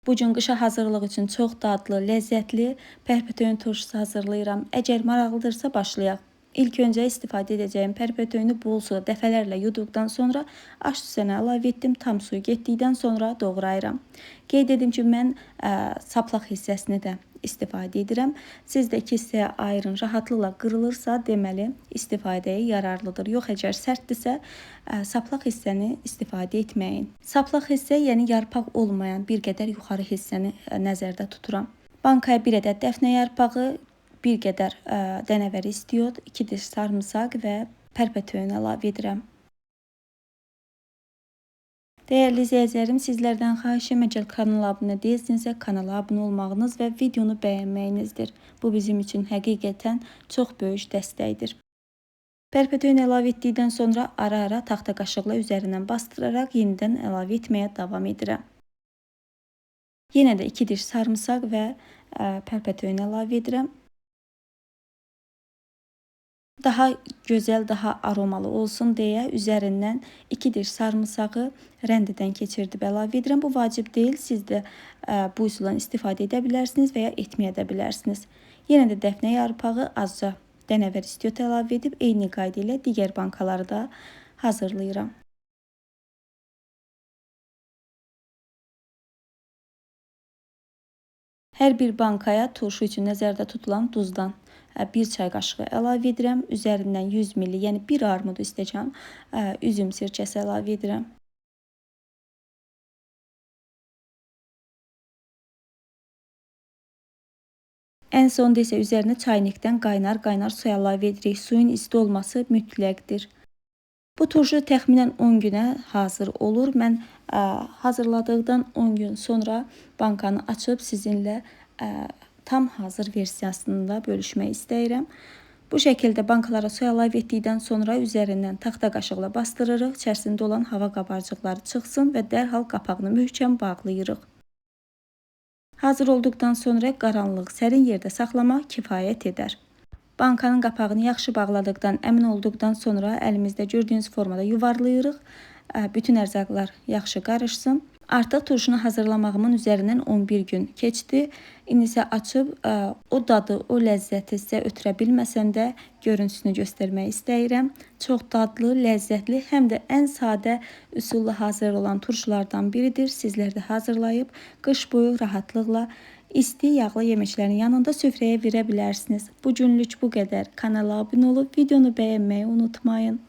Bu gün qışa hazırlıq üçün çox dadlı, ləzzətli pərpətöyün turşusu hazırlayıram. Əgər maraqlıdırsa başlayaq. İlk öncə istifadə edəcəyim pərpətöyünü bol suda dəfələrlə yuduqdan sonra aş duzunu əlavə etdim. Tam suyu getdikdən sonra doğrayıram. Qeyd edim ki, mən saplaq hissəsini də istifadə edirəm. Siz də iki hissəyə ayırın. Rahatlıqla qırılırsa, deməli istifadəyə yararlıdır. Yox, əgər sərtdirsə, saplaq hissəni istifadə etməyin. Saplaq hissə, yəni yarpaq olmayan bir qədər yuxarı hissəni nəzərdə tuturam. Bankaya bir ədəd dəfnə yarpağı, bir qədər dənəvəri istiot, 2 diş sarımsaq və pərpətöyünü əlavə edirəm. Dəyərli izləyicilərim, sizlərdən xahişim, əgər kanala abunə deyilsinizsə, kanala abunə olmağınız və videonu bəyənməyinizdir. Bu bizim üçün həqiqətən çox böyük dəstəkdir. Pərpətöyünü əlavə etdikdən sonra ara-ara taxta qaşıqla üzərindən bastıraraq yenidən əlavə etməyə davam edirəm. Yenə də 2 diş sarımsaq və pərpətöyünü əlavə edirəm. Daha gözəl, daha aromalı olsun deyə üzərindən 2 diş sarımsağı rəndədən keçirdib əlavə edirəm. Bu vacib deyil. Siz də bu üsuldan istifadə edə bilərsiniz və ya etməyə də bilərsiniz. Yenə də dəfnə yarpağı, azca dənəvər istiot əlavə edib eyni qayda ilə digər bankaları da hazırlayıram. Hər bir bankaya turşu üçün nəzərdə tutulan duzdan 1 çay qaşığı əlavə edirəm. Üzərindən 100 milli, yəni bir armudu istəcan üzüm sirkəsi əlavə edirəm. Ən sonda isə üzərinə çaynikdən qaynar-qaynar su əlavə edirik. Suyun isti olması mütləqdir. Bu turşu təxminən 10 günə hazır olur. Mən hazırladıqdan 10 gün sonra bankanı açıb sizinlə tam hazır versiyasını da bölüşmək istəyirəm. Bu şəkildə bankalara su əlavə etdikdən sonra üzərindən taxta qaşıqla bastırırıq. İçərisində olan hava qabarcıqları çıxsın və dərhal qapağını möhkəm bağlayırıq. Hazır olduqdan sonra qaranlıq, sərin yerdə saxlamaq kifayət edər. Bankanın qapağını yaxşı bağladıqdan, əmin olduqdan sonra əlimizdə gördüyünüz formada yuvarlayırıq. Bütün ərzaqlar yaxşı qarışsın. Artıq turşunu hazırlamağımın üzərindən 11 gün keçdi. İndi isə açıb o dadı, o ləzzəti sizə ötürə bilməsəm də görüntüsünü göstərmək istəyirəm. Çox dadlı, ləzzətli, həm də ən sadə üsulla hazır olan turşulardan biridir. Sizlər də hazırlayıb qış boyu rahatlıqla isti yağlı yeməklərin yanında süfrəyə verə bilərsiniz. Bu günlük bu qədər. Kanala abunə olub videonu bəyənməyi unutmayın.